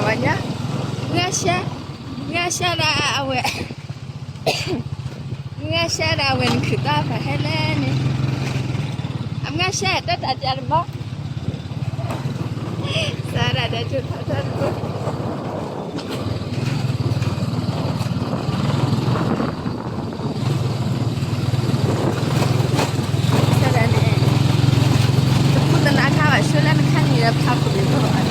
ဝဲညါ, မုၢ်ဂၤရှဲ, မုၢ်ဂၤရှဲဒၣ်အဝဲ, မုၢ်ဂၤရှဲဒၣ်အဝဲနခုၣ်သီဖးဟဲလဲၣ်န့ၣ်, အမုၢ်ဂၤရှဲတၢ်တၢ်တၢ်တဘီ, စးဒၣ်ဒီးကၠိထီၣ်ထီၣ်တဘီ န့ၣ်, တပူတနါခါဘၣ်ဆှၢလၢနခါန့ၣ်ဒီးဖးပူၤန့ၣ်ဘၣ်.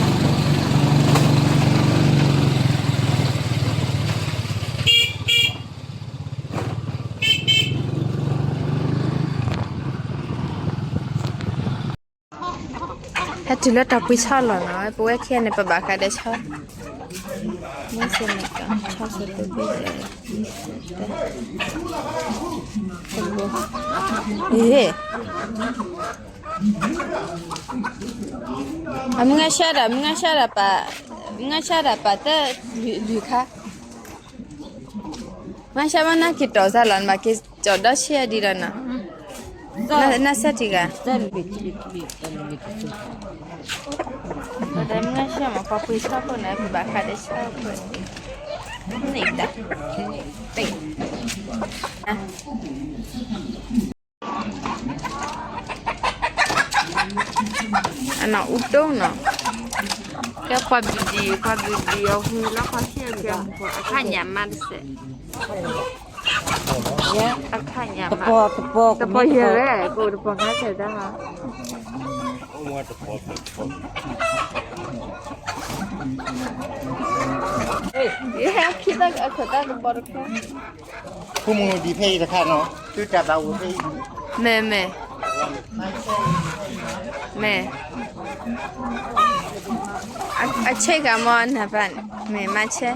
ဟဲတုၤလၢတၢ်ပှ့ၤဆီလီၤနီၤ, ပဝဲခဲန့ၣ် ပဘၣ်ဃးဒီးဆီ, မ့ၢ်စ့ၢ်န့ၣ်ကဆီစ့ၢ်တဘ့ၣ်ဒီး, အ့, အမုၢ်ဂၤရှဲဒီး မုၢ်ဂၤရှဲဒီးပာ်, မုၢ်ဂၤရှဲဒီးပာ်တၢ်လွံၢ်ခါ မၤဆါမ့ၢ်နက့ၤတီၢ်စၢ်လီၤ နဘၣ်က့ၤကၠီၣ်ဒီဆံးအဒံးလီၤနီၤ, နဆၢထံၣ်ဂၤ, ဒီးမုၢ်ဂၤဆၢမး ပှၤပှ့ၤဆီဖိန့ၣ် ပဘၣ်ဃးဒီးဆီဖိန့ၣ်, န့ၣ်တၢ်, အနီၢ်အူတိၢ်နီၤ, ကဲပှၤဘျုးဒံး ပှၤဘျုးဒံးအီၤ ဟူလီၤခီဆံးအကဲမူခိၣ် အခါညၣ်မးတစဲး, အခါညၣ်မး, တပီၤယဲၢ်ဝဲ ကအိၣ်တပီၤငါးဆဲးတၢ်ဟီ, ယဟဲခံတၢ်အခိၣ်တၢ်တဘီတခါ မ့ၢ်, မ့ၢ်, အဆဲးဂၤမ့ၢ်နၢ်ဘၣ်, မ့ၢ်မၤဆဲး,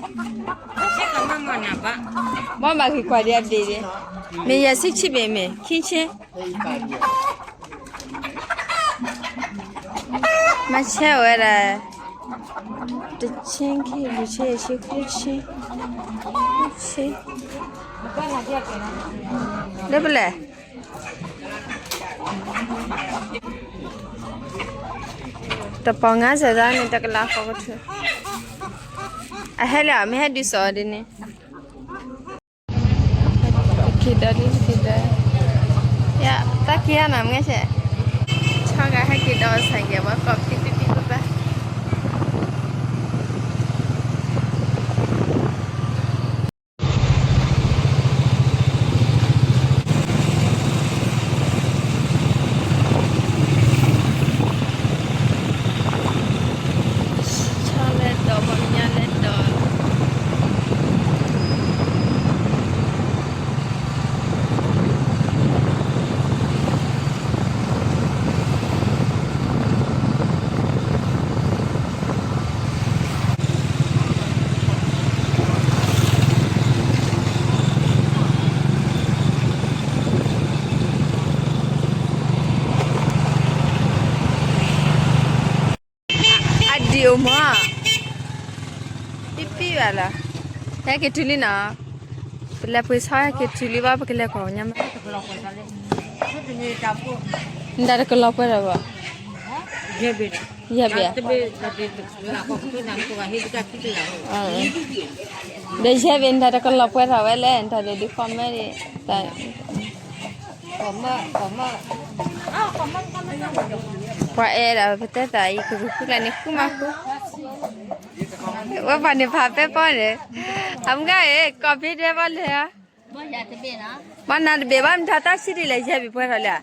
မ့ၢ်ဘၣ်ဂ့ၤကွၢ်ဒံးအဘ့ၣ်ဒံး, မ့ၢ်ယဲၢ်ဆံဆံဘ့ၣ်မ့ၢ် ခံဆံ မၤဆဲးဝဲဒၣ်, တဆံခံ လွံၢ်ဆံ ယဲၢ်ဆံ ဃုဆံ, ဃုဆံ, လၢပလဲၣ်, တပီၤငါးဆဲးတၢ်န့ၣ် တကလးဃီကထၢ, အဟဲလၢအမ့ၢ်ဟဲဒုးစီၤဒ်န့ၣ် ခံဒီးဒ်ခံဒီး, ယတၢ်ခံဂၤနီၤ မ့ၢ်ဆဲး, ဆီဂၤဟဲက့ၤဒီး ဆိုင်ကယ် ဘၣ်ကိးဖံတံၢ်တံၢ်ပၢ်ပၢ် ဆီလဲၤဒီး ပှၤကညီလဲၤဒီး အဒံၣ်အိၣ်မး, ပံပံဘၣ်လီၤ, ဟဲက့ၤတုၤလံနီၤ, ပလဲၤပှ့ၤဆီဟဲက့ၤတုၤလံဘၣ် ပကလဲၤကွၢ်ညါမး, နတၢ်တကလီၤပှဲၤထီၣ်ဘၣ်, ယဲၢ်ဘ့ၣ်, ဒီးယဲၢ်ဘ့ၣ် နတၢ်တကလီၤပှဲၤထီၣ်ဝဲလဲၣ် နတၢ်လဲၤဒုးဃီမဲဒၣ်, ပှၤအဲၣ်ဒၣ်ပတဲသးအံၤ ကရူၢ်ဃုကျါန့ၣ် ဃုမးဃု, ဝဲပှၤန့ၣ်ဖးပဲပီန့ၣ်, အမုၢ်ဂၤအံၤ ကိးဖံတဲဘၣ်လဲၣ်, ဘၣ်နၤတဘ့ၣ်ဘၣ် မတၤတၢ်ဆံးဒ်လဲၣ် ယဲၢ်ဘ့ၣ်ပှဲၤထီၣ်လဲၣ်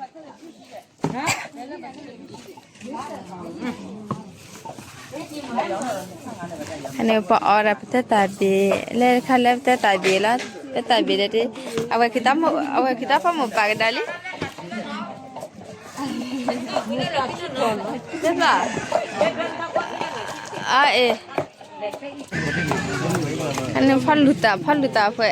န့ၣ်ပအီၣ်ဒၣ်ပတဲတၢ်ဘ့ၣ်, လဲၤတခါလၢပတဲတၢ်ဘ့ၣ်လီၤ, ပတဲတၢ်ဘ့ၣ်ဒီး, အဝဲ, အဝဲကတၢ်ဖီမိၢ်ပာ်ကဒါလံ, တဲဘၣ်, အအ့ၣ်, အန့ၣ်ဖီလူၤသး ဖီလူၤသးဖဲ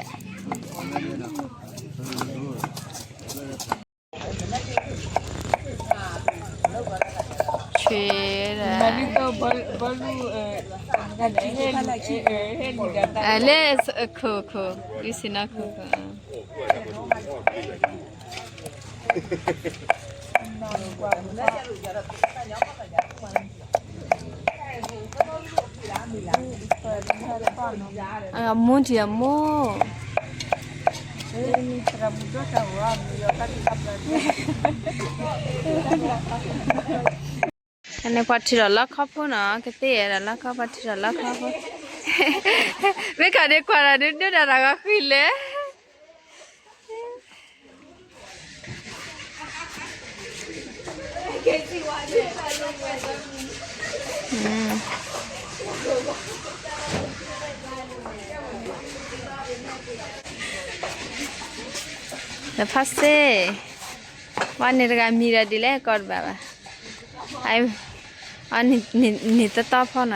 ဆွဲဒၣ်, လၢခိၣ်ခိၣ်, ယုစ့နီၢ်ခိၣ်ခိၣ်, အ အမိၢ်ထံအမိၢ် ကန့ၣ်ပှၤထံၣ်ဒီးလီခီဖိနီၤ ကသ့ၣ်ဒီးလီခီ ပှၤထံၣ်ဒီးလီခီဖိ မ့ၢ်ခးဒ့ကွၢ်ဒီးဒုးဒုးဒၣ်တၢ်ဂီၤဃံလဲၣ် ဒီးဖါစ့ၢ် ပှၤန့ၣ်တဂၤမံၤဒီးဒ်လဲၣ်ကီးတဘၣ်ဘၣ် အန့ၣ်သတီဖီနီၤအံၤ အိၣ်တုၤလၢ က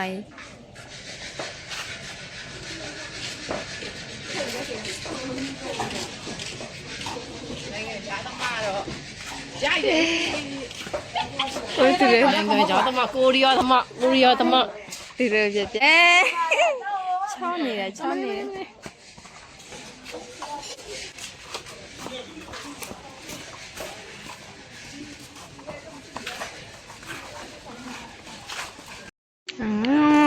အိၣ်ဒီးအီၤသမီၣ် ကအိၣ်ဒီးအီၤသမီၣ် တုၤလၢပျဲပျဲ ဆီန့ၣ်ဒီး ဆီန့ၣ်ဒီး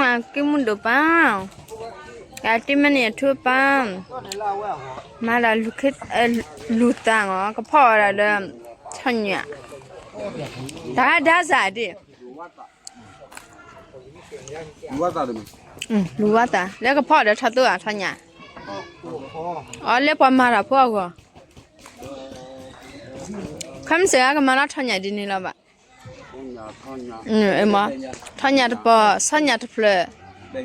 အက့ၢ်မုၢ်ဒိၣ်ပၢ်, ကတံၢ်မ့ၢ်န့ၣ်အထူအပၢ်, မၤဒီး လူၤသးအီၤ ကဖီၣ်ဝဲဒၣ်ဒီး ထီၣ်ညၣ်, တၢ်ဒါစၢ်ဒၣ် လူၤဝဲသး လၢကဖီၣ်ဒီးထီၣ်သိၣ်ဧါ ထီၣ်ညၣ်, အီၤလၢပှၤမၤတၢ်ဖိအဂီၢ်, ခီမ့ၢ်စ့ၢ်ကီးကမၤလီၤထီၣ်ညၣ်ဒ်န့ၣ်လီၤဘၣ်, ထီၣ်ညၣ်တပီၤ ဆီညၣ်တဖျၢၣ်,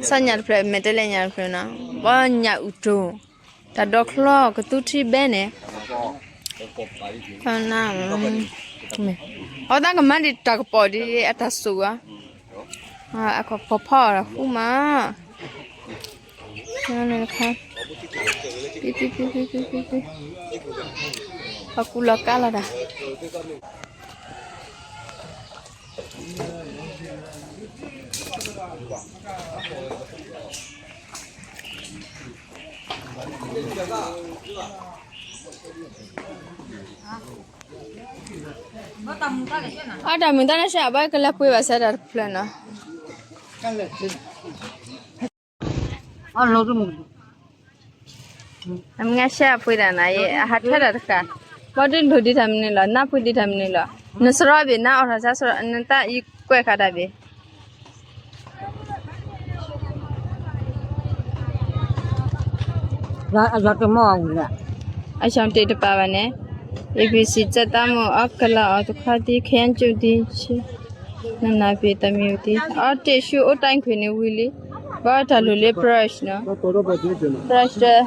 ဆီညၣ်တဖျၢၣ် မဲာ်တဲးလဲးညၣ်တဖျၢၣ်နီၤ, ဘီညၣ်အူတိၢ်, တၢ်ဒိးချီ ကသူထံဘဲန့ၣ် အဝဲသးကမၤဒ်တၢ်ကပီၤဒ်အတၢ်စူၣ်ဧါ, အကပီၤဖီၣ်အီၤဃူမး, ပကူလီၤကါလီၤတၢ် အတၢ်မုာ်တၢ်နၢ်ဆဲး အဘၣ်ကလၢပှ့ၤဘၣ်ဆၢတၢ်တဖျၢၣ်နီၤ, အမ့ၢ်ဆဲးအပှ့ၤတၢ်နၤ အဟးထၢတၢ်တဃၣ်, ဘၣ်ဒုးလိၣ်ဒံးတၢ်မနုၤလီၤ နၢ်ပှ့ၤဒံးတၢ်မနုၤလီၤ, နစရီဘ့ၣ်နၢ်အီၣ်ထီၣ်ဆၢ နတၢ်အံၤကွဲးဃာ်တၢ်ဘ့ၣ် အဆၢတ့ၢ်တပာ်ဘၣ်န့ၣ်, A B C စက်သားမှု အီၣ်ကလၤအီၤတခီဒံး ခဲအံၤကၠိဒံး နနၢ်ပ့ၤတမံၤဝံၤဒံး အီၣ်တ့ၢ်ဆူအိၣ်တၢ်အံၤခွံန့ၣ်ဝံၤလံ, ဘၣ်တၢ်လိၣ်လၢ brush နီၤ, brush ဒီး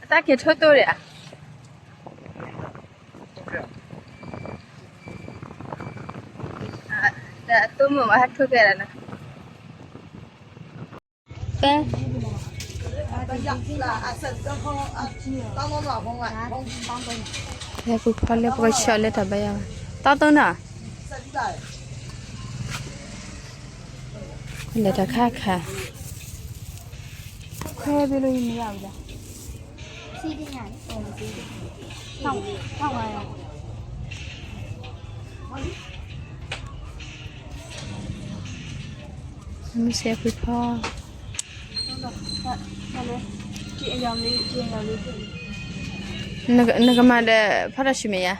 အတၢ်က့ၤထိၣ်တိၢ်ဒံးဧါ, ဒီးအသိမိၢ်ဘၣ်ဟဲထိၣ်ကဲဒၣ်နီၤ, ဟဲပူၤဖီလၢပကဆှၢလၢတၢ်ဘါယွၤ, တၢ်သိၣ်နီၤ လဲၤတၢ်ခါခါ, ခွဲဘ့ၣ်လိာ်မ့ၢ်ယၤဝဲဒၣ်, မ့ၢ်စဲဖုဖီ, နကမၤဒီးဖီတၢ်ဆူမဲာ်ယၤ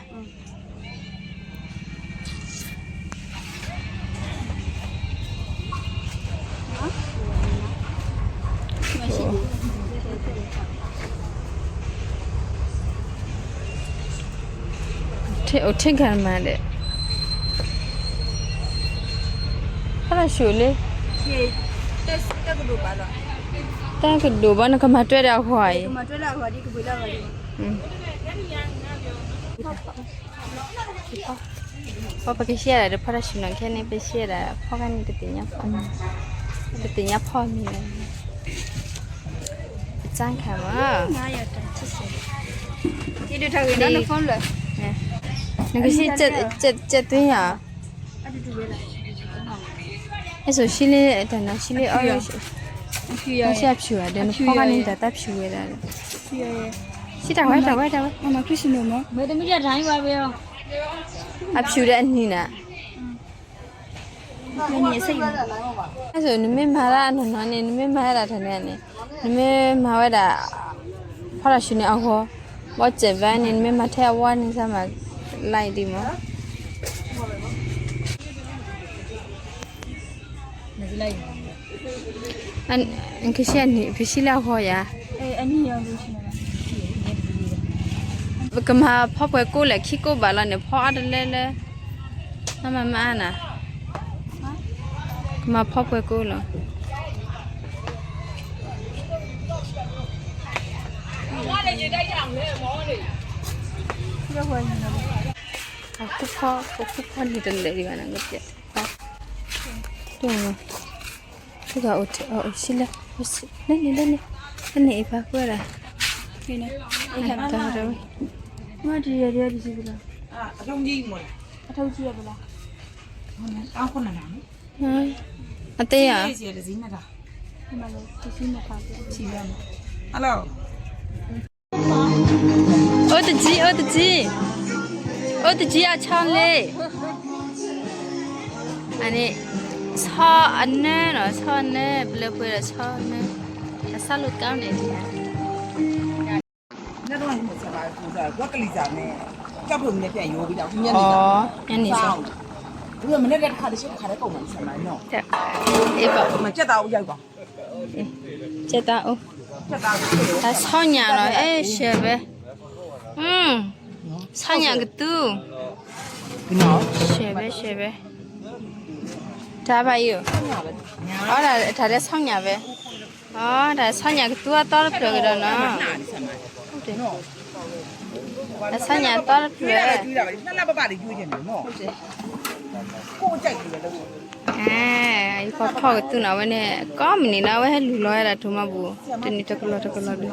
အိၣ်ထံၣ်ဂၤမးဒီး ဟဲလီၤဆူၣ်လံ, တၢ်ကဒိၣ်ဘၣ် နကမၤတွဲဒီးအဂီၢ်အံၤ, ကမၤတွဲဒီးအဂီၢ်ဒ်ကဘှံးလၢအဂီၢ်ဒ်, ပကရှဲဒၣ်ဒီးဖီတၢ်ဆူၣ်နီၤ ခဲန့ၣ် ပရှဲဒၣ်ဖီခါန့ၣ် တသ့ၣ်ညါဖီမံၤ, တသ့ၣ်ညါဖီမံၤလီၤ. ပစၢ်ခါမး, နကရှဲ ကဲသွံၣ်ဧါ. အဲၣ်စိၤဆံလ့တၢ်နီၤ ဆံလ့အီၣ်, ဆံအဖျူးဧါ ဒီးနဖီခါန့ၣ် တၢ်တၢ်ဖျူးဝဲဒၣ်, ဆံတၢ်ဝဲ တၢ်ဝဲ တၢ်ဝဲ, အဖျူးဒီးအနံၤနၤ. အဲၣ်စိၤ နမ့ၢ်မၤတၢ်အနီၢ်နီၢ်န့ၣ် နမ့ၢ်မၤဝဲဒၣ်တၢ်န့ၣ်န့ၣ်, နမ့ၢ်မၤဝဲဒၣ် ဖီတၢ်ဆူၣ်န့ၣ်အဂီၢ်, ဘီစဲးဘၣ်န့ၣ် နမ့ၢ်မၤထဲအဝါန့ၣ် စၢ်မၤလၢဒံးမး. ကဆံ, ကဆံလၢအဂီၢ်ယၤ, ပကမၤဖီပှဲၤကိၣ်လဲၣ် ခံကိၣ်ဘၣ်လီၤန့ၣ် ဖီအါတလဲလၢ, မၤမၤအါနၤ, ကမၤဖီပှဲၤကိၣ်လီၤ. အခိၣ်ဖီ, အခိၣ်ဖီန့ၣ်တလဲၤဒံးဘၣ်နၤ, ကပျဲ, တဂၤအိၣ်ဆံလၢ, လၢန့ၣ် လၢန့ၣ်, လၢန့ၣ်အံၤပၢ်ကွဲဒၣ်, အတဲယၤ, အိၣ်တကံ အိၣ်တကံ, အိၣ်တကံအဆီလ့, အန့ၣ်, ဆီအနၢနီၤ ဆီအနၢ ပလၢပှဲၤဒီးဆီအနၢ, အစၢ်လိာ်ကါန့ၣ်ဒံးဧါ. ညါန့ၣ်, ကဲသးအိၣ်ယၤကီး, တၢ်ဆီညၣ်နီၤ အဲၣ်ရှဲဘဲ, ဆီညၣ်ကသူ, ရှဲဘဲ ရှဲဘဲ, တၢ်ဘၣ်ယိၣ်, အီၣ်တၢ်ထဲဆီညၣ်ဘဲ, အီၣ်တၢ်ဆီညၣ်ကသူအသီတဖျၢၣ်ကဒီးနီၤ, တၢ်ဆီညၣ်သီတဖျၢၣ် ယဖီဖီကသူနီၤ အဝဲန့ၣ် ကိးမုၢ်နံၤလီၤ အဝဲဟဲလူၤလီၤဝဲဒၣ်ထိးမၤဘူၣ် တနံၤတကလီၢ်တကလီၢ်ဒုး,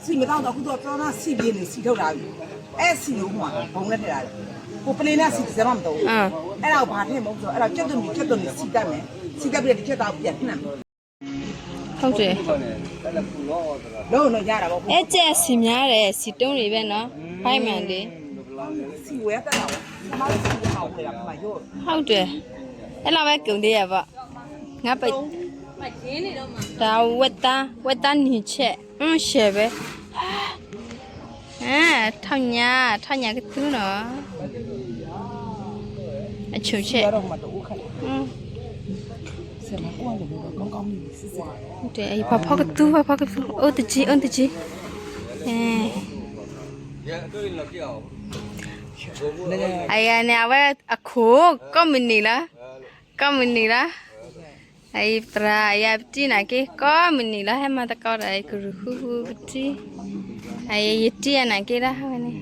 စံၣ်မ့ၢ်တၢ်ဒီး ခုသီၣ်သီၣ်နၢ်စံၣ်ဘ့ၣ်န့ၣ် စံၣ်ထီၣ်ဒၣ်, အဲၣ်စံၣ်န့ၣ်အိၣ်မး ပူၤလၢထဲဒၣ်, ပပျ့ၤန့ၣ်စံၣ်တစဲးမးမတၤ, အဲၣ်ဒၣ်အိၣ်ပာ်ထဲမး အဲၣ်ဒၣ်ကၠိတိၢ်န့ၣ် ကၠိတိၢ်န့ၣ် စံၣ်တၢ်မဲာ်, စံၣ်တၢ်ဘျဲၣ်တကၠိတၢ်ပျဲၢ်ဖဲန့ၣ် ဟုတ်တယ်, အဲၣ်စဲအစံၣ်မးဒီး စံၣ်တိၢ်န့ၣ်ဘဲနီၤ, ဖဲမးလံ, ဟုတ်တယ်, အဲၣ်လီၤဝဲကိးဒံးယၤဘၣ်, ငါပ, တၢ်ဝဲတၢ်, ဝဲတၢ်နံၤဆဲး, ရှဲဘဲ, ထီၣ်ညါ, ထီၣ်ညါကသူနီၤ, အဆိးဆဲး, ဖီဖီကသူ ဖီဖီကသူ အိၣ်တကံ အိၣ်တကံ, အယၤန့ၣ် အဝဲအခိၣ် ကိးမုၢ်နံၤလီၤ, ကိးမုၢ်နံၤလီၤ, အအံၤသရၣ် အယၤပတံၢ်နာ်က့ ကိးမုၢ်နံၤလီၤ ဟဲမၤသကိးဒီး ကရူၢ်ဃုဃုပတံၢ်, အအံၤယတံၢ်အနာ်က့ဒၣ်ဝဲန့ၣ်,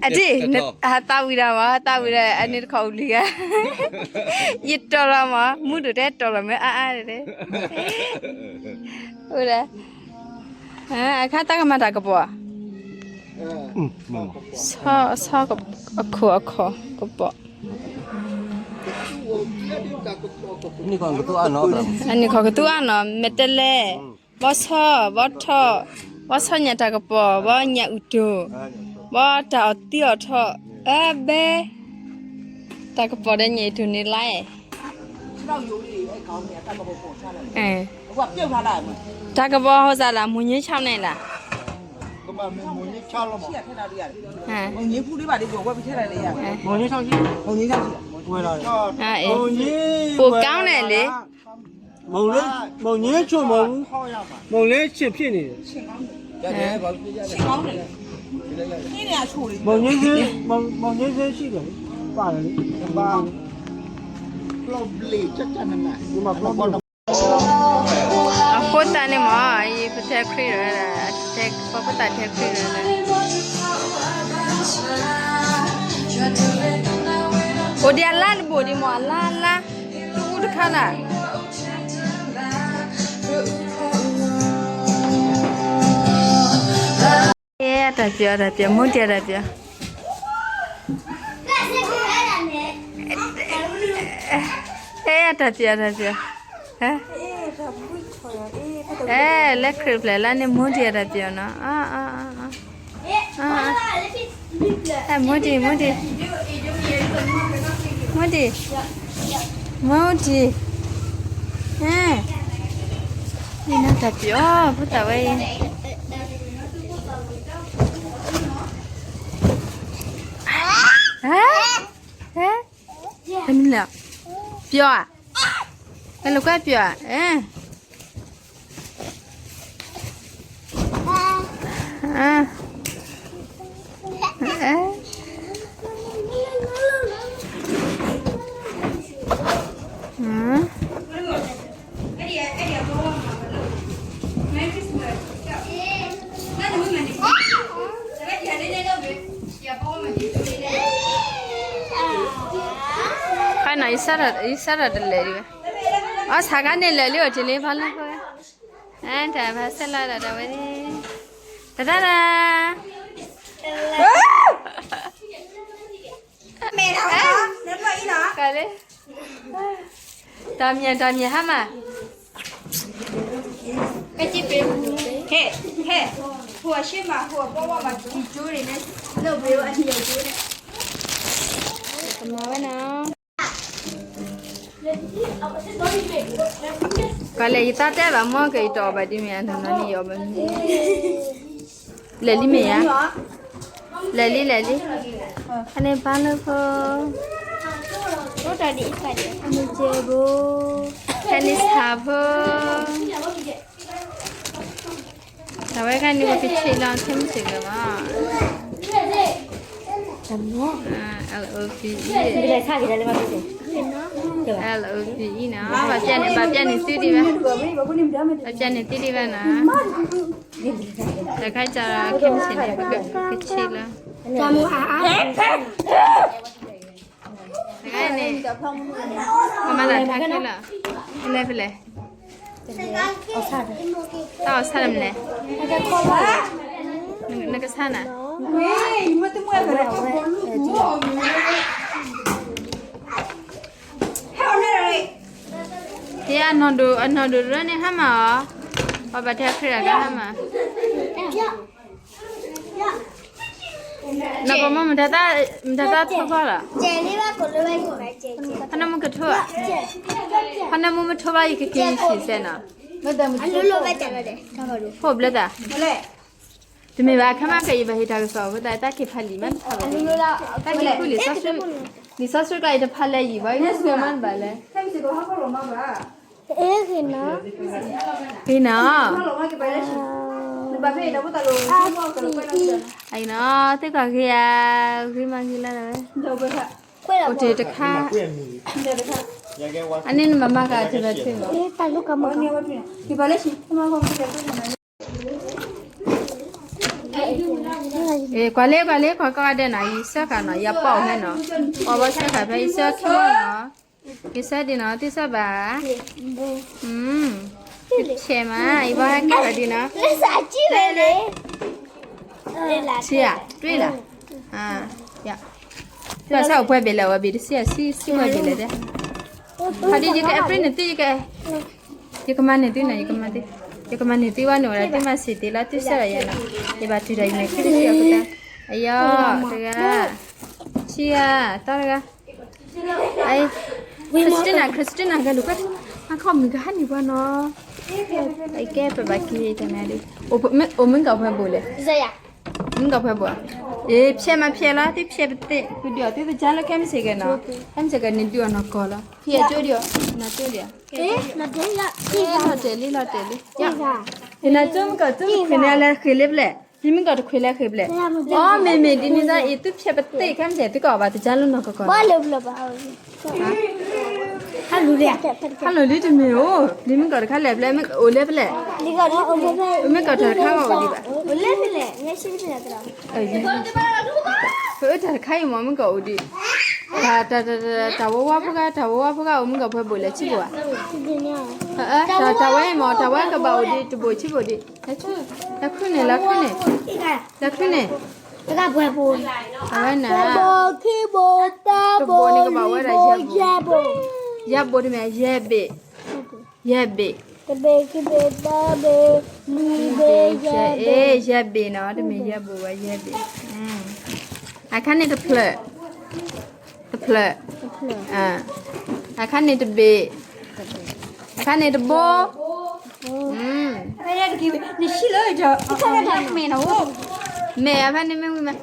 အတံၢ်, ဟးသးဝံၤဒီးမး ဟးသးဝံၤဒီး အန့ၣ်တခီအိၣ်လံဂၤ, ယတီၤလီၤမး မုၢ်ဒိၣ်တဲတီၤလီၤမ့ၢ်အါအါတဲ, အိၣ်ဒၣ်, အခါတၢ်ကမၤတၢ်ကပီၤ, ဆီအခိၣ်အခီၣ်ကပီၤ အနံၣ်ခီၣ်ကသူအါနီၤ မဲာ်တဲးလဲး, ဘီဆီ, ဘီထီၣ်, ဘီဆီညၣ်တၢ်ကပီၤ, ဘီညၣ်အုၣ်တိၢ်, ဘီတၢ်အီၣ်သံအီၣ်ထီၣ်, အဘဲ, တၢ်ကပီၤဒီးညၣ်အုၣ်တိၢ်န့ၣ်လါ, တၢ်ကပီၤဟိစၢ်လၢ မိၢ်ညၣ်ဆီန့ၣ်လၢ မိၢ်ညၣ်ဆီ, မိၢ်ညၣ်ဆီ, ဝဲလီၤ, ပိာ်ကီန့ၣ်လံ, မိၢ်ညၣ်, မိၢ်ညၣ်ဆီမိၢ်, မိၢ်ညၣ်ဆီဖြစ်နေတယ်, မိၢ်ညၣ်ဆီ, မိၢ်ညၣ်ဆီရှိတယ်, ပါတယ်လေ, ဒီမှာ အဃိသတးန့ၣ်မ့ၢ် ယပတဲခရံာ်ဝဲဒၣ်, ပှၤဖိသၣ်တဲခရံာ်ဝဲဒၣ်, အိၣ်ဒံးအလါတဘိၣ်ဒံးမ့ၢ် အလါလါ, တအူတခါနၤ. အဲ တၢ်ပျီၤ တၢ်ပျီၤ မိၢ်တံၢ်တၢ်ပျီၤ. အဲ တၢ်ပျီၤ တၢ်ပျီၤ. အဲ အဲ လၢခရံာ်ဖျဲၣ်လါန့ၣ် မိၢ်တံၢ်တၢ်ပျီၤနီၤ. အ အ အ အဲ မိၢ်တံၢ် မိၢ်တံၢ် မိၢ်တံၢ် မိၢ်တံၢ်. အဲ အံၤနီၢ်တၢ်ပျီၤ ဖိသၣ်ဝဲအံၤ. ဟဲ ဟဲ ဖဲန့ၣ်လဲၣ် ပျီၤဧါ. ဟဲလိာ်ကွဲပျီၤဧါ. အဲ အဲ အဲ ခါနီၤ ယစးထီၣ်တလဲၤဒံးဝဲ. အီ ဆါခါန့ၣ်လဲၤလံ အိၣ်တ့ၢ်လံ ဖါလၢဖိဝဲ. အဲ တၢ်ဖါဆဲးလီၤဒၣ်တၢ်ဝဲန့ၣ် တဒၣ်ဒၣ် ကလၢ တၢ်မံၤ တၢ်မံၤဟါမၢ် ဟဲ ဟဲ ဟိၣ်အရှ့မး ဟိၣ်အပီဝါမး ကံကၠိန့ၣ် လၢဘ့ဝဲအနံၣ်အကၠိန့ၣ် ကမၤဝဲနီၤ. ကလဲၤ ယသးတဲဘၣ်မ့ၢ်က့ၤ ယတအီၣ်ဘၣ်ဒ်မ့ၢ် အနီၢ်နီၢ်န့ၣ် ယအီၣ်ဘၣ်မ့ၢ် လဲၤလံမ့ၢ်ဧါ, လဲၤလံ လဲၤလံ, အန့ၣ်ပၢ်လၢဖိ, အန့ၣ်ကဲဘိ, ဟဲန့ၣ်ဆၣ်ဖိ, တၢ်ဝဲခါန့ၣ် ပကဆံးလီၤ ခဲမုၢ်ဆ့ၣ်ဂ့ၤမး, L O V E, L O V E နီၤ, ဘၣ်ပျဲန့ၣ် ဘၣ်ပျဲန့ၣ်သုဒံးဘၣ်, ဘၣ်ပျဲန့ၣ်သုဒံးဘၣ်နီၤ, တခါကခဲမုၢ်ဆ့ၣ်န့ၣ် ပကဆံးလီၤ တခါန့ၣ်, ပမၤလၢထါခဲလီၤ, ဖဲလဲၣ်ဖဲလဲၣ်, တၢ်အီၣ်ဆၣ်လၢမနုၤလဲၣ်, နကဆၣ်နၤ, ဟဲအနီၢ်ဒိၣ် အနီၢ်ဒိၣ်တရၢန့ၣ်ဟါမၢ်အီၤ, ပှၤဘၣ်ထဲခရံာ်တၢ်ကဟါမၢ် နကမ့ၢ်မတၤသၣ်ထိၣ်ဖီလီၤ, ဟီနမ့ၢ်ကထိၣ်, ဟီနမ့ၢ်မထိၣ်ဘၣ် ယကက့ၤဆံးစဲနီၤ, ဟိၣ်ဘျဲသး, တမ့ၢ်ဘၣ် ခဲမးက့ၤ ယဘၣ်ဟ့ၣ်တၢ်ကစီၣ်အဃိသတး တၢ်က့ၤဖးလံာ်မးတဖးဘၣ်, တၢ်က့ၤခူလံာ်စီဆှံ, လံာ်စီဆှံကျါ ယတဖးလၢယံာ်ဘၣ် ယတဖးမးတဘၣ်လဲၣ်, ဂ့ၤနီၤ, ဂ့ၤနီၤ, အံၤနီၤ, သ့ၣ်ကီၢ်ဂ့ၤဧါ, ဂ့ၤမးဂ့ၤလၢ်လၢ်ဝဲ, အိၣ်တ့ၢ်တခါ, အန့ၣ်နမၤမၤကၤတဘၣ်ထွံၣ်မး, ကွၢ်လ့ ကွၢ်လ့ ကွၢ်ကီၢ်ဒဲးနီၤ ယဆၢဃာ်နီၤ ယပီၣ်ဖဲနီၤ, ပီၣ်ဘီဆၢဃာ်ဖဲ ယဆၢခံမီၢ်နီၤ, ယဆၢဒံးနီၤ သုဆၢဘၣ်, ဆဲးမး ယဘီဟဲကဲထီၣ်ဒံးနီၤ, ဆံဧါ တွ့လၢ်, သုဆၢအိၣ်ပှဲၤဘ့ၣ်လဲၣ် ဝဲဘ့ၣ်တဆံ ဆံပှဲၤဘ့ၣ်လဲၣ်ဒဲး, ဖးဒံး ယကအဲၣ်ပြ့န့ၢ်သု ယက ယကမၤန့ၢ်သုနီၤ ယကမၤန့ၢ်သု, ယကမၤန့ၢ်သုဝဲန့ၣ်ဝဲဒၣ် သုမၤစံးတ့ၢ်လီၤ သုဆၢဒီးယၤနီၤ, ယဘၣ်တုၤဒီးယမဲာ်ချံတဆံအဃိသတး, အယီၤတဂၤ, ဆံဂၤ, သီတဂၤ, Christina, Christina ဂဲၤလိာ်ကွဲ, မၤခီမုၢ်ကဟါန့ၣ်ပှၤနီၤ, အကဲပဘၣ်က့ၤတၢ်မၤဒ်, အိၣ်မုၢ်ကီၢ်ဖဲဘိလဲၣ်, မုၢ်ကီၢ်ဖဲဘိ, အ့ ဖျဲးမးဖျဲးလီၤ သုဖျဲးပသ့ၣ် ပဒုးအီၤသုသကြားလၢခဲမုၢ်ဆ့ၣ်ဂ့ၤနီၤ, ခဲမုၢ်ဆ့ၣ်ဂ့ၤန့ၣ်ဒုးအီၤနီၢ်ကီၢ်လီၤ, ဖံးအကၠိဒံးအီၤ နီၢ်ကၠိဒံးအီၤ လီၤတဲာ်လံ လီၤတဲာ်လံ, ယနၢ်ကၠိမုၢ်ကီၢ် ကၠိမုၢ်ခွံန့ၣ် အလဲၤဃ့ၢ်လ့ပလဲၣ်, လံမုၢ်ကီၢ်တခွံလဲၤဃ့ၢ်ပလဲၣ်, အီ မ့ၢ်မ့ၢ်ဒ်န့ၣ်သၢ အံၤသုဖျဲးပသ့ၣ်ခဲမုၢ်ဆ့ၣ် သုကအီၣ်ဘၣ်သကြားလၢနီၢ်ကီၢ်ကီၢ်, ဟါလူၤလံတမ့ၢ်အိၣ်, လံမုၢ်ကီၢ်တခါလဲၤပလဲၣ် အိၣ်လ့ပလဲၣ်, မုၢ်ကီၢ်ထီၣ်တခါအီၣ်အိၣ်ဒံးဘၣ် အိၣ်လ့ပလဲၣ်, ပအၢတၢ်တခါအံၤမ့ၢ်မုၢ်ကအိၣ်ဒံး, တၢ် တၢ် တၢ် တၢ်ဝဲဝါဖိဂၤ တၢ်ဝဲဝါဖိဂၤအိၣ်မုၢ်ကဖဲဘိးလဲၣ်ဆံဘိးဧါ, တၢ် တၢ်ဝဲအံၤမ့ၢ် တၢ်ဝဲကဘၣ်အိၣ်ဒံး တဘိးဆံဘိးဒံး, လၢခုန့ၣ် လၢခုန့ၣ်, လၢခုန့ၣ်, အဝဲန့ၣ်, တဘိးန့ၣ်ကဘၣ်ဝဲဒၣ် ယဲၢ်ဘိး, တမ့ၢ် ယဲၢ်ဘ့ၣ်, ယဲၢ်ဘ့ၣ်, တဘ့ၣ်ခံဘ့ၣ်သၢဘ့ၣ်လွံၢ်ဘ့ၣ်ယဲၢ်ဘ့ၣ်, ယဲၢ်ဘ့ၣ်နီၤ တမ့ၢ်ယဲၢ်ဘိးဘၣ် ယဲၢ်ဘ့ၣ်, အခါန့ၣ်တဖျၢၣ်, တဖျၢၣ်, အခါန့ၣ်တဘ့ၣ်, အခါန့ၣ်တဘိ, မဲာ်အခါန့ၣ်မ့ၢ်ဝံၤမး,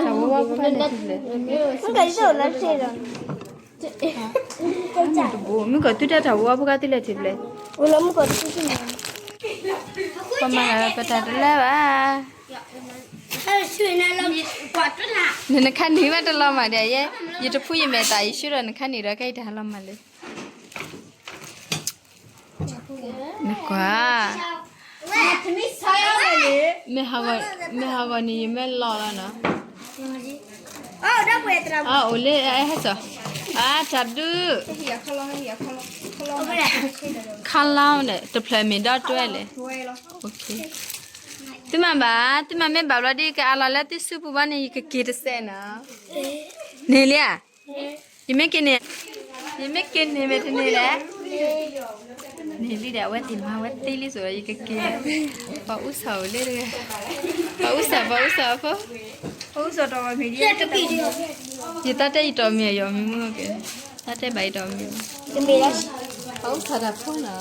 တဝဲဝဲဖဲန့ၣ်ထံဖျၢၣ်, တဘိ မုၢ်ကီၢ်သုတၢ်တၢ်ဝဲဖိဂၤသုလဲၤထံဖျၢၣ်, ပမၤလၢပတၢ်တလၢဘၣ်, နနခါနံၤမးတလီၤမၢ်ဒီးယဲ, ယတဖှူယမဲာ်သးယဆှၢဒီးနခါနံၤဒီး ကဲအံၤတဟါလီၤမၢ်လၢ နကွၢ်, မ့ၢ်ဟးဂီၤန့ၣ် ယမ့ၢ်လီၤလီၤနီၤ, အအိၣ်လၢအဟဲစီၤ, အတၢ်ဒုး, ခါလီၤန့ၣ် တဖျၢၣ်မ့ၢ်ဒီတွဲလဲၣ်, သုမၤဘၣ်, သုမၤမ့ၢ်ဘၣ်ဘျီဒ် ကအးလီၤလၢသုစုပူၤဘၣ်န့ၣ် ယကက့ၤတစဲးနီၤ, န့ၣ်လံဧါ ယမ့ၢ်က့ၤန့ၣ်, ယမ့ၢ်က့ၤန့ၣ်မ့ၢ်တန့ၢ်လဲၣ်, န့ၢ်လံဒီး အဝဲသ့ၣ်မၤဝဲသ့လံစိၤဒီး ယကက့ၤ, ပှၤအူစီၤအိၣ်လၢတဂၤ, ပှၤအူစီၤ ပှၤအူစီၤအဖိ, ယတၢ်တဲယတီၢ်မံၤအယီၤမံၤမုၢ်က့ၤ, တၢ်တဲဘၣ်ယတီၢ်မံၤ, ပှၤအူစီၤတၢ်ဖိနီၤ,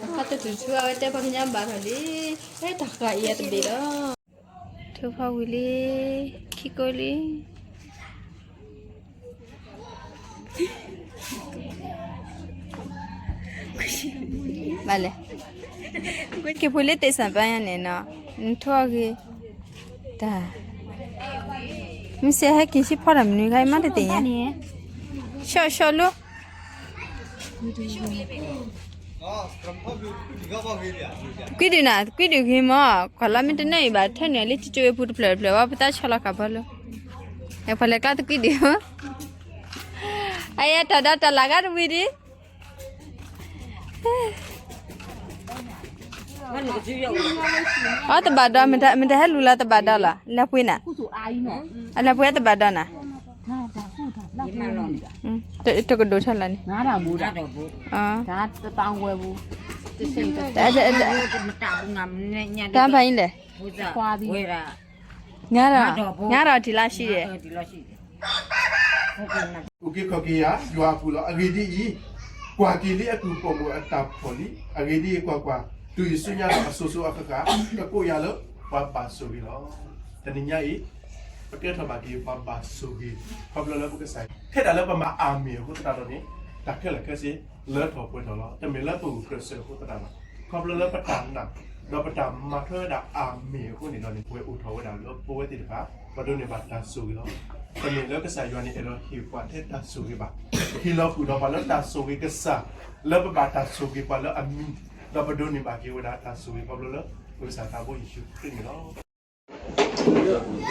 အခါတထူၣ်ထူအဝဲတဲပှၤကညီဘၣ်ထီၣ်လံ, ဟဲတၢ်ဃာ်အံၤအတဘ့ၣ်ဒီး ထိၣ်ဖီဝံၤလံ, ခံကိးလံ. ဘၣ်လဲၣ်, က့ၤဖိလၢသ့ၣ်စၢ်ပၢ်ညါန့ၣ်နီၤ, နထိၣ်အီၤဂ့ၤ, တၢ်, မ့ၢ်စဲးဟဲက့ၤဆံဖီတၢ်မနုၤခါအံၤမးတသ့ၣ်ညါ, ရှော့ရှော့လိ ကွံဒုးနၤ, ကွံဒုးဂ့ၤမး, ကွၢ်လီၤမ့ၢ်တနၢ်အံၤဘၣ် ထၢနုာ်လံ ကၠိဝ့ၢ်ပူၤတဖျၢၣ်တဖျၢၣ်ဝဲ ပတၢ်ဆီလီၤခးဖီလိ, ပှၤလဲၤကျါတကွံဒုး, အယတၢ်ဒီးတၢ်လၤဂၤတဝံၤဒံး, အီတဘၣ်ဒီး မ့ၢ်တဟဲလူၤလၢတဘၣ်ဒီးလီၤ, လဲၤပှ့ၤနၤ, အလဲၤပှ့ၤတဘၣ်ဒီးနၤ တကဒိးထီၣ်လၢန့ၣ်, တၢ်ဘၣ်အံၤလဲၣ်, ငါဒီး ငါဒီးထံၣ်လၢဆံးယဲၢ်, အူက့ခီၣ်က့ၤယၤ ယွၤအပူၤလီၤ. အဂ့ၢ်ဒ်အံၤ, ကွၢ်က့ၤလံအကူၣ်ပိာ်မုၣ်အတၢ်ဖီၣ်လံ. အဂ့ၢ်ဒ်အံၤ, ကွၢ်ကွၢ်, တုၤယဆူညါဒီးအစိၤစိၤအဃၣ်ဃၣ်, ကကိးယၤလၢပှၤဘၣ်ဆိၣ်ဂ့ၤလီၤ. တနံၤညါအံၤ, ပကဲထီၣ်ဘၣ်က့ၤပှၤဘၣ်ဆိၣ်ဂ့ၤ, ခီဖျိလၢပကစၢ် ထဲဒၣ်လၢပမၤအၤမ့ၣ်အဃိသတးဒီးန့ၣ်, တၢ်ခဲလၢာ်ခဲဆ့ လၢထီၣ်ပှဲၤထီၣ်လီၤ. တမ့ၢ်လၢပဂုာ်ကျဲးစၢးအဃိသတးဘၣ်. ခီဖျိလၢပတၢ်နာ်, ဒီးပတၢ်မၤထွဲဝဲဒၣ်အၤမ့ၣ်အဃိန့ၣ်ဒီးန့ၣ်, ပဝဲအိၣ်ထီၣ်ဝဲဒၣ်လၢပဝဲသ့ၣ်တဖၣ်, ပဒိးန့ၢ်ဘၣ်တၢ်ဆိၣ်ဂ့ၤလီၤ. တမ့ၢ်လၢကစၢ်ယွၤန့ၣ်အဲၣ်ဒိးဟ့ၣ်ပှၤထဲတၢ်ဆိၣ်ဂ့ၤဘၣ်. ဟ့ၣ်လီၤဃုာ်ဒီးပှၤလၢတၢ်ဆိၣ်ဂ့ၤကစၢ်, လၢပဘၣ်တၢ်ဆိၣ်ဂ့ၤပှၤလၢအမံၤ, ဒီးပဒိးန့ၢ်ဘၣ်က့ၤဝဲဒၣ်တၢ်ဆိၣ်ဂ့ၤခီဖျိလၢ ပကစၢ်သးဘိယ့ၣ်ၡူးခရံာ်န့ၣ်လီၤ.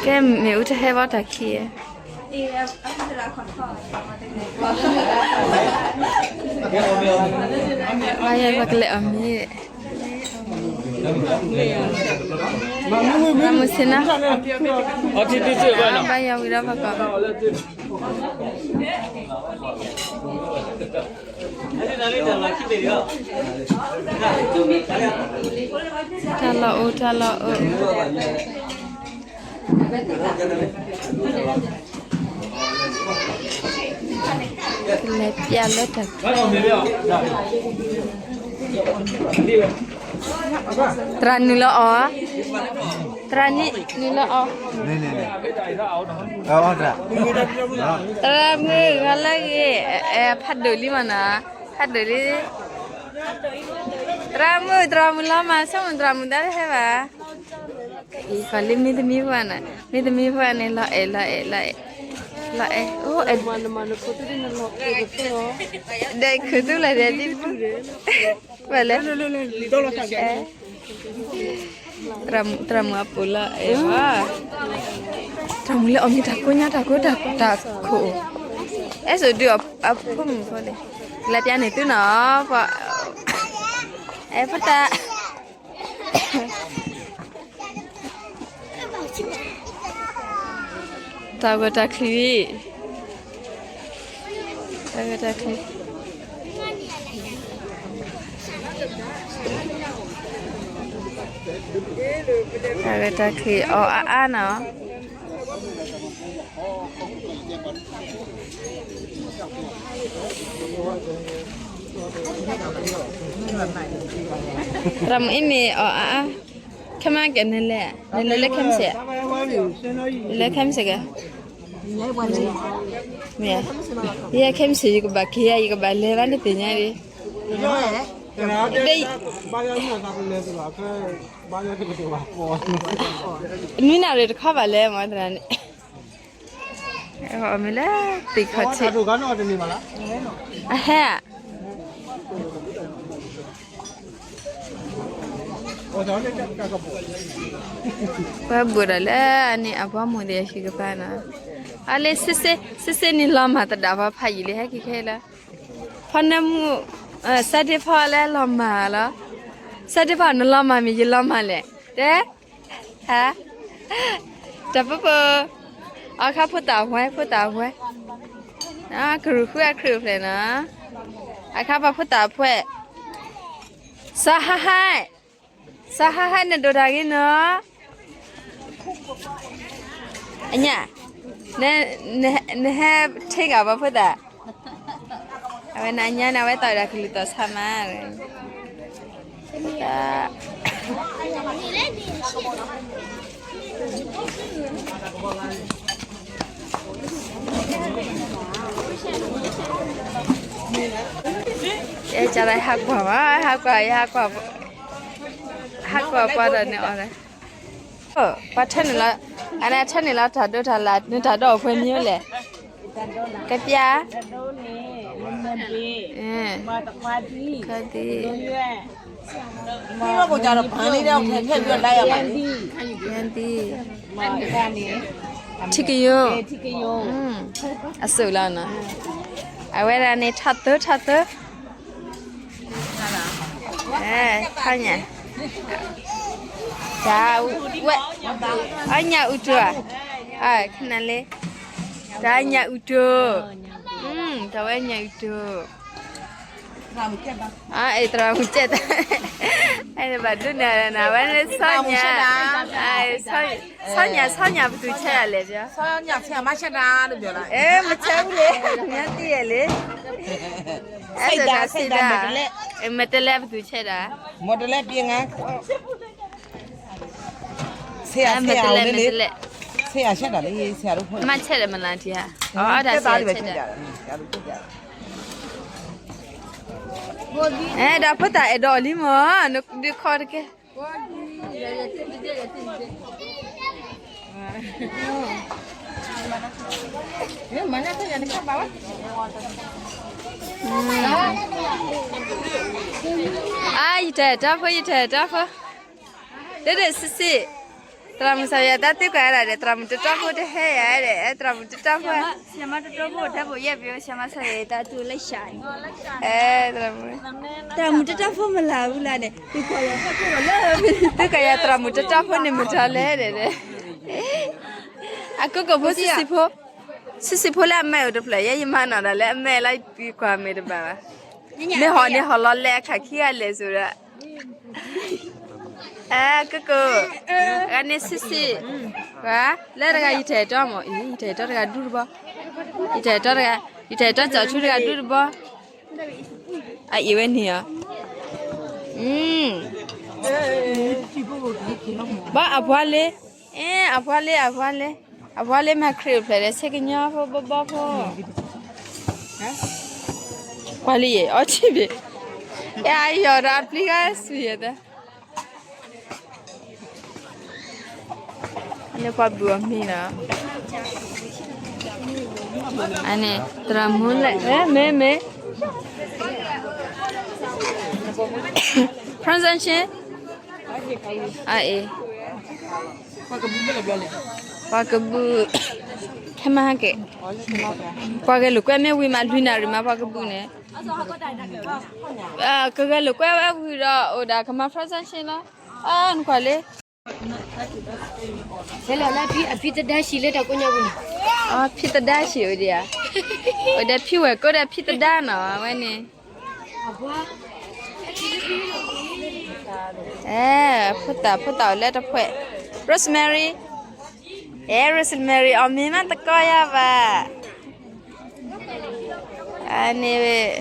ကဲမ့ၣ်အူတဟဲဘၣ်တၢ်ခံးဧါ, ဘၣ်ယဲၢ်ပကလဲၤအီၣ်မ့ၤ, မၤမုၢ်ဆ့ၣ်နီၤ, ဘၣ်ယဲၢ်ဝံၤဒီးပကီၢ် တၢ်လီၢ်အိၣ် တၢ်လီၢ်အိၣ်, လဲၤပျဲလၢတၢ်, သရၣ်နုာ်လီၤအီၣ်, သရၣ်နုာ်လီၤအီၣ်, သရၣ်မုၣ်ဂၤလၢဂ့ၤ, ဖးဒိၣ်လံမနီၤ, ဖးဒိၣ်လံ, သရၣ်မုၣ် သရၣ်မုၣ်လီၤမၢ် ဆိကမိၣ်သရၣ်မုၣ်တၢ်တဟဲဘၣ်, အံၤပှၤလၢမ့ၢ်သမံဖိန့ၣ်, မ့ၢ်သမံဖိန့ၣ် လီၤအဲၣ် လီၤအဲၣ် လီၤအဲၣ်, လီၤအဲၣ်, အိၣ်အဲၣ်, ဒီးခုးသူလၢဒဲးဒ်ပူၤ, ဘၣ်လဲၣ်, အဲ သရၣ်မုၣ်အပူၤလီၤ, အဲၣ်ဝဲ, သရၣ်မုၣ်လၢအီၣ်မ့ၤတၢ်ကိးညါ တၢ်ကိးတၢ်ခိၣ်, အဲၣ်စိဒုးအဖိမုၣ်ဖိန့ၣ်, ကလဲၤပျါန့ၢ်သုနီၤ, အဲၣ်ဖိသၣ် တၢ်ဂီၤတၢ်ချံ, တၢ်ဂီၤတၢ်ချံ, တၢ်ဂီၤတၢ်ချံအီၣ်အါအါနီၤ. သရၣ်မုၣ်အံၤမ့ၢ်အီၣ်အါအါ, ခဲမးကဲနလဲၤ, နလဲၤလၢခဲမုၢ်ဆ့ၣ်, လၢခဲမုၢ်ဆ့ၣ်ကဲ, မ့ၢ်, ယဲခဲမုၢ်ဆ့ၣ် ယကဘၣ်က့ၤဧါ ယကဘၣ်လဲၤဘၣ် နသ့ၣ်ညါဒံး, နွံနၣ်ရံၣ်တခီဘၣ်လဲၤမ့ၢ်သရၣ်န့ၣ်, မ့ၢ်လၢသ့ၣ်ခီၣ်ထံး, အဟဲ, ပှၤဘိၣ်ဒီးလၢအန့ၣ် အဘီမုၢ်ဒီးအဟံၣ်ကပၤနီၤ, အလၢ စ့စ့န့ၣ်လီၤမၢ်သဒၣ်ဖီဖးယံာ်လံ ဟဲက့ၤခဲလၢာ်, ဖီနၢမူ, စးဒ့ဖီလၢလီၤမၢ်လီၤ, စးဒ့ဖီနလီၤမၢ်မ့ၢ်ယလီၤမၢ်လဲၣ်, တဲ, ဟါ, တၢ်ပၢပၢ, အခါဖိသၣ်ဝဲ ဖိသၣ်ဝဲ, ကရူၢ်ဃုအခရံာ်အိၣ်ဖျဲၣ်နီၤ, အခါပှၤဖိသၣ်ဖှဲး, စီၤဟါဟါ, စီၤဟါဟါ နဒိးတၢ်ဂ့ၤနီၤ, အညၣ်, နဟဲထ့ကၤပှၤဖိသၣ်, အဝဲနညါန့ၣ် အဝဲသးဝဲဒၣ်ကလုၢ်သီၣ်ဆါမး, အဲ ကၢ်လၢဟးကွၢ်မး ဟးကွၢ် ယဟးကွၢ်, ဟးကွၢ်ပှၤဒီးန့ၣ်အီၤ, ပှၤထၢန့ၣ်လီၤ, အန့ၣ်ထၢန့ၣ်လီၤ တၢ်ဒိတၢ်လၢ် နတၢ်ဒိၣ်အခွဲးမံၤလဲၣ်, ကပျၢ်, ခီဒံ, ယဒံ, ထံကယိ, အစိၣ်လီၤနီၤ, အဝဲဒၣ်န့ၣ် ထီၣ်သၢ ထီၣ်သၢ ခီညၣ်, တၢ်ဝဲ, အညၣ်အူတိၤဧါ, ခနလ့, တၢ်ညၣ်အူတိၤ, တၢ်ဝဲညၣ်အူတိၤ, အဲ သရၣ်မုၣ်ကဲ, အဲ ဘၣ်ဒိးန့ၣ် ဝဲန့ၣ်ဆီညၣ်, ဆီညၣ် ဆီညၣ် ပသူၣ်ဆဲးဒၣ်လဲၣ်, အဲ မဆဲးဘူးလဲၣ်, ညါတံၢ်ယဲၢ်လံ, အဲ စဒၣ်စံးဒၣ်, မ့ၢ်တလဲပသူၣ်ဆဲးဒၣ်, မ့ၢ်တလဲ, မ့ၢ်တလဲ, မ့ၢ်ဆဲးဒီးမၤလၤထံဧါ, အီၣ်ဒၣ်ဆဲးဆဲးဒၣ်, အဲ ဒီးဖိသၣ်အဲၣ်ဒိးအီၤလံမး, နဒုးခီတကဲ အါ ယတၢ်အဲၣ်တီဖိ ယတၢ်အဲၣ်တီဖိ, ဒ်ဒ်စံးစံး, သရၣ်မုၣ်စၢ်ယွၤတၢ်သံကွၢ်ဒၣ်ဒီး သရၣ်မုၣ်တတီဖိတဟဲယၤဒီး သရၣ်မုၣ်တတီဖိ, ဆရာမတတီဖိ ဓာတ်ပုံရိုက်ပေး, ဆရာမစၢ်ယွၤတၢ်တူၢ်လၢရှာန့ၣ်, အဲ သရၣ်မုၣ်, သရၣ်မုၣ်တတီဖိမလၤဘူးလၢန့ၣ်, သံကွၢ်ယၤသရၣ်မုၣ်တတီဖိန့ၣ်မတၤလဲၣ်ဒီး, အကိးကိးဖိစံးစံးဖိ, စံးစံးဖိလၢအမဲာ်အိၣ်တဖျၢၣ်, ယဲယမၤနီၣ်ဒၣ်လၢအမဲာ်လီၤ ယသံကွၢ်မ့ၢ်တဘၣ်ဘၣ်, မ့ၢ်ဟီၣ်န့ၣ်ဟီၣ်လီၤလဲၤအခါခံဂၤလဲၤစိၤဒီး, အဲ ကိးကိး, ဂၤန့ၣ်စံးစံး, ဂၤ, လၢတဂၤယတၢ်အဲၣ်တီမး, ယတၢ်အဲၣ်တီတဂၤဒူတဘီ, ယတၢ်အဲၣ်တီတဂၤ, ယတၢ်အဲၣ်တီကၠီၣ်ထူတဂၤဒူတဘီ, အအံၤဝဲန့ၣ်ဧါ, ဘၣ်အပှၤလ့, အဲ အပှၤလ့ အပှၤလ့, အပှၤလ့မၤခရံာ်အိၣ်ဖျဲၣ်ဒီး ဆဲကညီဖိဘီဘီဖိ, ပှၤလံယဲၢ် အီထံဘ့ၣ်, အဲ အယီၤဒီးအပျံၤဂၤစံးယဲၢ်သၢ န့ၣ်ပှၤဘုၣ်အီၤမ့ၤနီၤ, အန့ၣ် သရၣ်မုၣ်လဲၣ်, မ့ၢ် မ့ၢ် Pronunciation, အအံၤ, ပှၤကဘူၣ်, ခဲမဟါက့ၤ, ပှၤဂဲၤလိာ်ကွဲမ့ၢ်ဝံၤမး လွံၢ်နၣ်ရံၣ်မးပှၤကဘူၣ်န့ၣ်, ကဂဲၤလိာ်ကွဲဝဲဝံၤဒီး အိၣ်ဒၣ်ကမၤ presentation လီၤ, နကွၢ်လံ ဖံသဒါဆံးအိၣ်ဒံးဧါ, အိၣ်ဒီးဖံဝဲၢ်ကိဒီးဖံသဒါနီၤ အဝဲန့ၣ်, ဖိသၣ်ဖိသၣ်အိၣ်လၢတဖှဲး, Rosemary, အဲ Rosemary အီၣ်မ့ၤမးတကီယါဘၣ်, အန့ၣ်,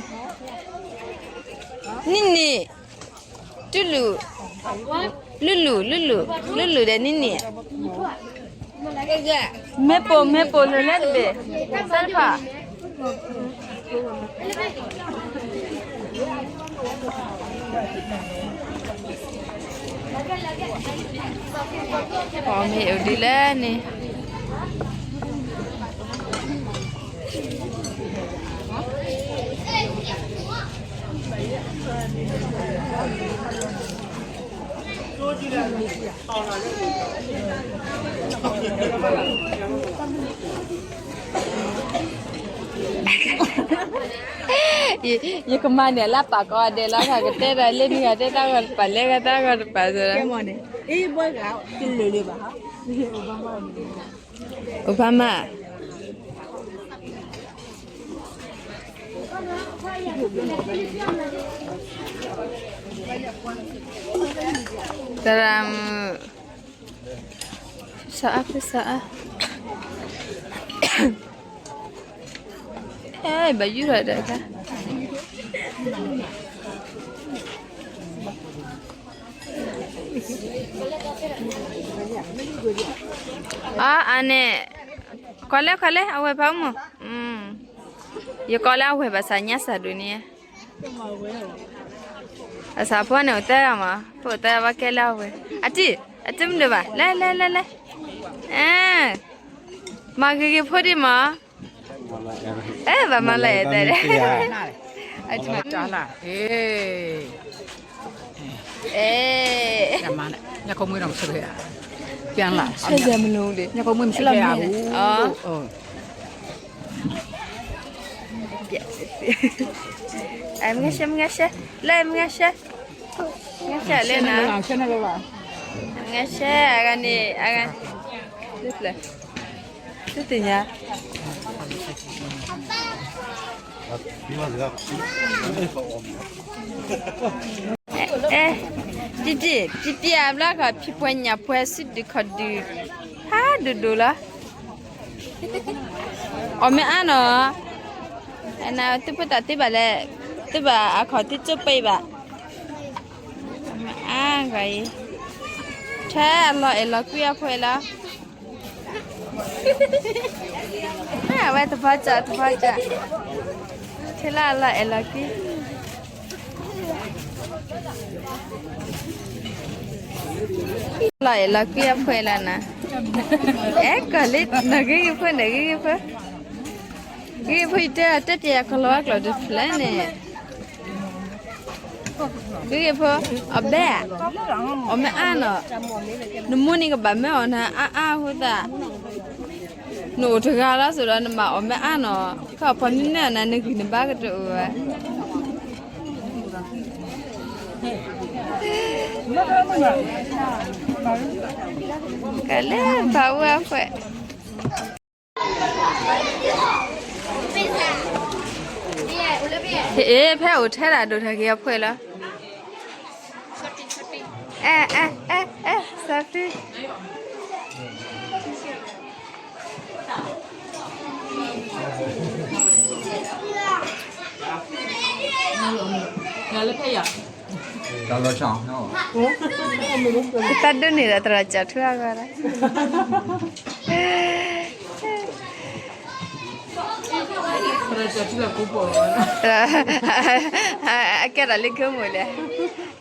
နံၣ်နံၣ် တူလူ, လူလူ, လူလူ, လူလူဒီးနံၣ်နံၣ်, မ့ၣ်ပိၢ် မ့ၣ်ပိၢ်လၢၤလၢတဘ့ၣ်, သၢတဖၣ်, ပှၤမ့ၢ်အိၣ်ဒ်လဲၣ်န့ၣ် ယကမၤန့ၢ်လၢပာ်ကီးဒဲးလီၤ, ကတဲဒီးလၢနဂၤတဲတၢ်ဂီၤတပာ် လဲၤဂၤတၢ်ဂီၤတပာ်စ့ၢ်, Obama, သရၣ်မုၣ်, ဖုစအါ ဖုစအါ, အဲ ဘၣ်ယူၢ်ထီၣ်ဒီးခါ အါ အါန့ၣ်, ကွၢ်လဲၣ် ကွၢ်လဲၣ် အဝဲၢ်ဖးမုၢ်, ယကိးလၢအဝဲၢ်ဘၣ်ဆၣ်ညါစၢ်ဒိၣ်န့ၣ်, အစးဖိန့ၣ်အိၣ်သၢဂၤမး, ဖိအိၣ်သၢဂၤဘၣ်ကဲလၢအဝဲၢ်, အတံၢ်, အတံၢ်မုၢ်ဒိၣ်ဘၣ်, လဲၤ လဲၤ လဲၤ လဲၤ, မၤဂ့ၤဂ့ၤဖိဒံးမး, အဲ ဘၣ်မၤလၢအဲၣ်တဲ, အတံၢ်မၤတၢ်လၢ, အဲ ညၣ်ခိၣ်မွေးတော့မဆူၣ်ဖဲ, ပြန်လာ, ညၣ်ခိၣ်မွေးမဆူၣ်ဖဲအူ, မငါရှဲ မငါရှဲ, လဲ မငါရှဲ, မငါရှဲလဲနၤ, မငါရှဲ အဂၤန့ၣ်, အဂၤ, သုသ့ၣ်ညါ အဲ, တံၢ်တံၢ်, တံၢ်တံၢ်အဘျီခီ ဖံးပှဲၤညၣ်ပှဲၤ စုဒုၣ်ခီၣ်ဒုၣ်, ဖးဒိၣ်ဒိၣ်လီၤ, အီၣ်မ့ၢ်အါနီၤ, သုဖိသၣ်သုဘၣ်လဲၣ်, သုဘၣ်အခီၣ်သုကၠိပှဲၤဘၣ်, အါဂၤအံၤ, ထဲအလီၤအဲၣ်လီၤကွံအဖိလီၤ အဝဲတဖီကၠီ တဖီကၠီ, ထဲလၢအလီၤအဲၣ်လီၤကွံ, လီၤအဲၣ်လီၤကွံအဖိလီၤနၤ, အဲကီၢ်လံ နဂ့ၤဂ့ၤဖိ နဂ့ၤဂ့ၤဖိ, ဂ့ၤဖိ ယတဲ တဲပျဲယကလီၤအကျိာ်တဖျၢၣ်န့ၣ် ဂ့ၤဂ့ၤဖိ, အီၣ်ဘဲ, အီၣ်မ့ၢ်အါနီၤ, နမိၢ်န့ၣ်ကဘၣ်မၢအီၣ်နၤအါအါအဃိသတး, နအိၣ်တဂၤလီၤစ့ၢ်ဒီး နဘၣ်အီၣ်မ့ၢ်အါနီၤ, ခီဖျိမ့ၢ်မၢအီၣ်နၤ နဂံၢ်နဘါကတအိၣ်ဘၣ်, ကလဲၤဘၣ်ဝဲအဃိ ဟ့ၣ် ဖဲအိၣ်ထဲဒၣ်ဒိၣ်ထီၣ်က့ၤအဖှဲလီၤ, အဲ အဲ အဲ အဲ စးဖံ တၢ်ဒိၣ်န့ၣ်ဒီး သရၣ်ကၠီထူအဂီၢ်လီၤ, အကဲဒၣ်လၢကမိၢ်လဲၣ်,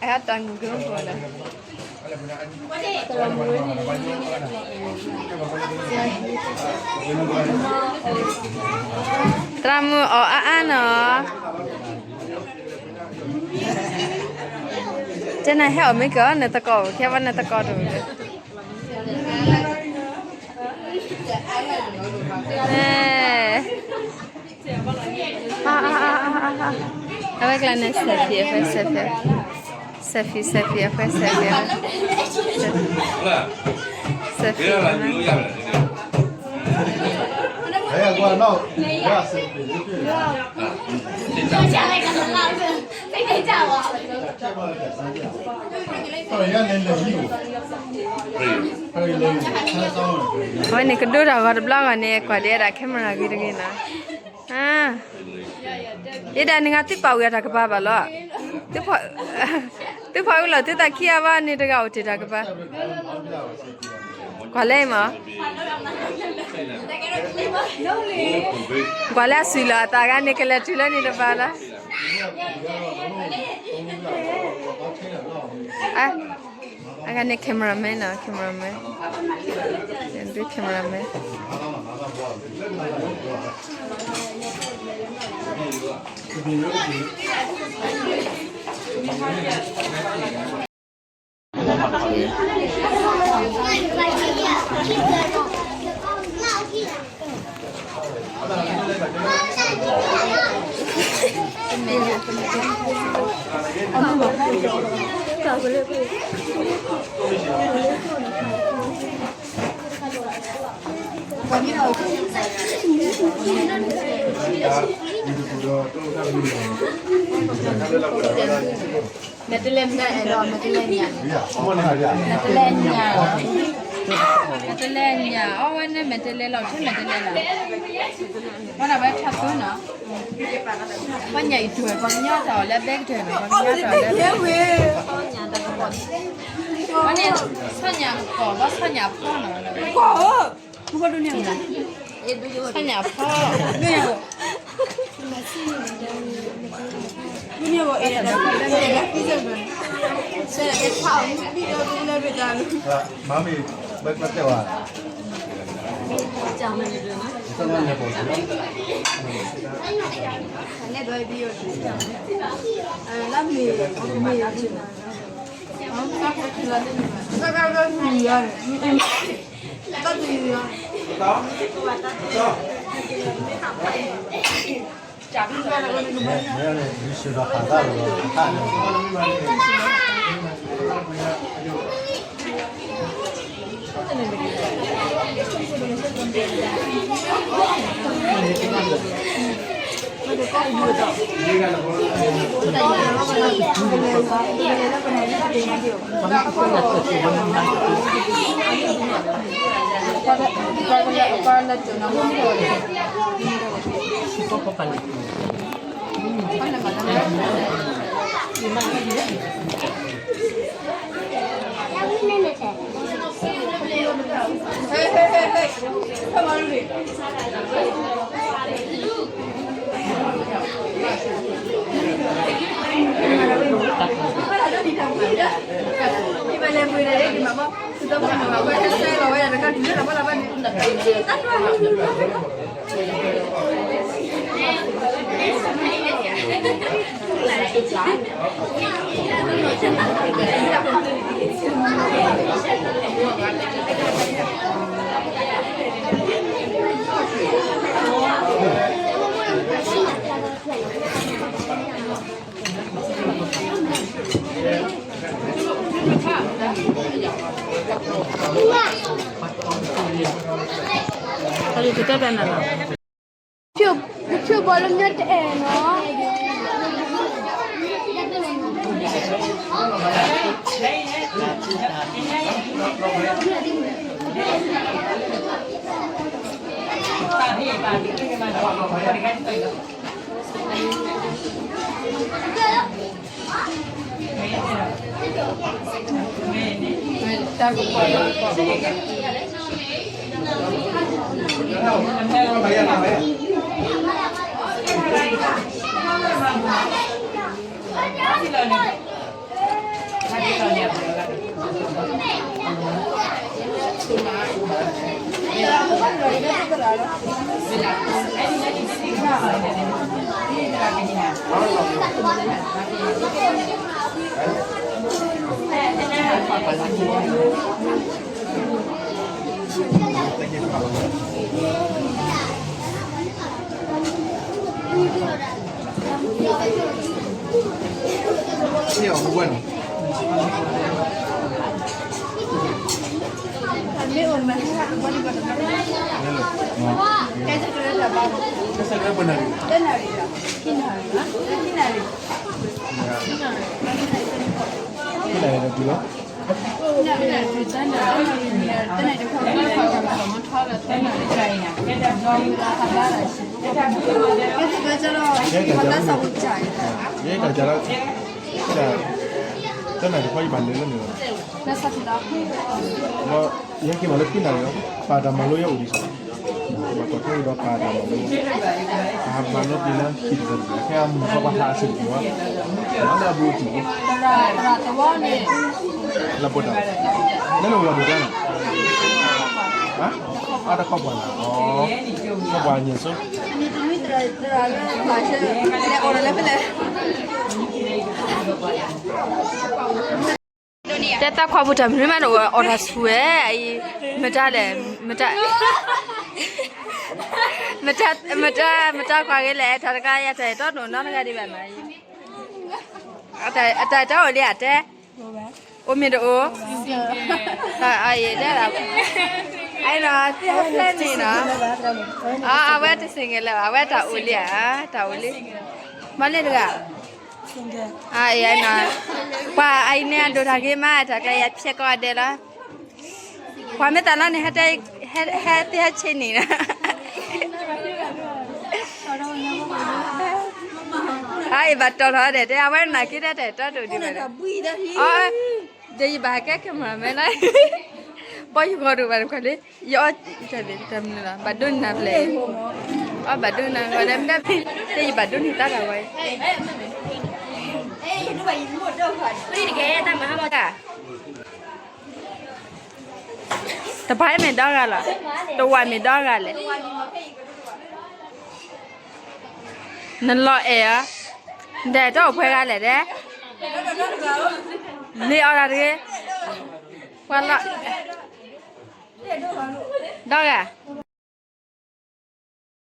အဟဲတၢ်ငူကမိၢ်လီၤ, သရၣ်မုၣ်အီၣ်အါအါနီၤ. တဲနၤဟဲအီၣ်မ့ၢ်ကီး နသကိး ခဲဘၣ်နသကိးတအိၣ်လၢ အဝဲကျါန့ၣ် selfie အဖဲ selfie, selfie selfie အဖဲ selfie, selfie အဝဲန့ၣ်ကဒိတၢ်ဂီၤတဘျီဂီၤန့ၣ် ကွၢ်ဒဲးဒၣ် camera ဂ့ၤတဂ့ၤနီၤ, ယဲဒၣ်နငါသုပာ်ဝံၤအတၢ်ကပၤဘၣ်လီၤ, သုဖီၣ်အုလီၤသုသးခံအါဘၣ်န့ၣ်တဂၤအိၣ်တ့ၢ်တၢ်ကပၤ, ကွၢ်လၢမး, ကွၢ်လၢအစှၤလီၤအသးဂၤန့ၣ် ကလဲၤတုၤလၢန့ၣ်တဘၣ်လီၤ. အဂၤန့ၣ် cameraman နီၤ, cameraman, ဒု cameraman. မဲာ်တဲးလဲးမနုၤအဲၣ်ဒိး မဲာ်တဲးလဲးညၣ်, မဲာ်တဲးလဲးညၣ်, မဲာ်တဲးလဲးညၣ်, အီဝဲန့ၣ်မဲာ်တဲးလဲးလီၤ, ထဲမဲာ်တဲးလဲးလီၤ, ပှၤဒၣ်ဝဲထီၣ်သိနီၤ, ပှၤညၣ်အံၤတၢၢ် ပှၤကညီတၢ်အီၣ်လၢဘဲကတၢၢ်, ပှၤကညီတၢ်အီၣ်လၢဘဲ, ပှၤန့ၣ် ဆီညၣ်ကီၢ် ဘၣ်ဆီညၣ်ဖီနီၤ, ဆီညၣ်ဖီ, မ့ၢ် ယဲတၢ်ကလၢ တၢ်နၢ်တခီယဘၣ်လဲၤလၢန့ၣ်လီၤ. ယဟဲက့ၤမၤလၢခွံနၣ်ရံၣ်လီၤ. ပာ်တၢ်မၤလိယဲအိၣ်ဒံးစ့ၢ်, ပှၤကိးထီၣ်ဒီးပာ်တၢ်မၤလိ, အဟးမၤလိပ့ၤလၢခံတပူၤ, ခဲအံၤမုၢ်ဃီပှၤဟးအဆံးတပူၤ, မၤလၢအဘူးအတံၢ်, လၢပတၢ်, လၢနဝၤဒုၣ်ဒါန့ၣ်, အတခီပှၤနၤ, ခီပှၤညါစိ တဲသးခွါပူၤတၢ်မနုၤမးန့ၣ် အီၣ်တၢ်ဆူၣ်ဝဲအံၤ, မတၤလဲၣ်, မတၤ, မတၤ, မတၤ, မတၤခွါဂ့ၤလဲၣ်, တၢ်တခါယၤတၢ်အဲၣ်တီတအိၣ်နီတဂၤဒံးဘၣ်နီၤ, အတၢ်အဲၣ်တီအိၣ်လံဧါတဲ, အိၣ်မ့ၢ်တအိၣ်, အံၤတဲ, အနီၤ, သ့ၣ်ဟဲဖျဲၣ်န့ၣ်နီၤ, အဝဲတ single လၢၤဘၣ်, အဝဲတၢ်အိၣ်လံဧါ, တၢ်အိၣ်လံ, မၤလ့တဂၤ အနီၤ, ပှၤအံၤန့ၣ်အဒိၣ်တၢ်ဂ့ၤမး, တၢ်ကယၤဖျဲၣ်ကိးဂၤဒဲးလီၤ, ပှၤမ့ၢ်သးလီန့ၣ် ဟဲသ့ဟဲဆ့န့ၣ်လီၤ, အအံၤဘၣ်တီၢ်လီၤဒီး တဲအဝဲနာ်က့တဲတၢ်တီတအိၣ်ဒံးဘၣ်, ဒီးယဘၣ်ဟးကဲ camera man လီၤ, ပီၢ်ယဂီၢ်ဒိၣ်ဘၣ်တခွါလံ, ယအီၣ်တၢ်မနုၤလီၤ, ဘၣ်ဒိနၤဖျဲၣ်, အီၣ်ဘၣ်ဒိနၤဝဲဒၣ်မ့ၢ်, တဲယဘၣ်ဒိနၤတၢ်တၢ်ဝဲ တပၤမ့ၢ်ဒီဂၤလီၤ, တဝၤမ့ၢ်ဒီဂၤလဲၣ်, နလီၤအဲၣ်ဧါ, နတၢ်အဲၣ်တီအိၣ်ပှဲၤဂၤလဲၣ်တဲ, လ့အီၣ်တၢ်တဂ့ၤ, ပှၤလီၤ, ဒီဂၤ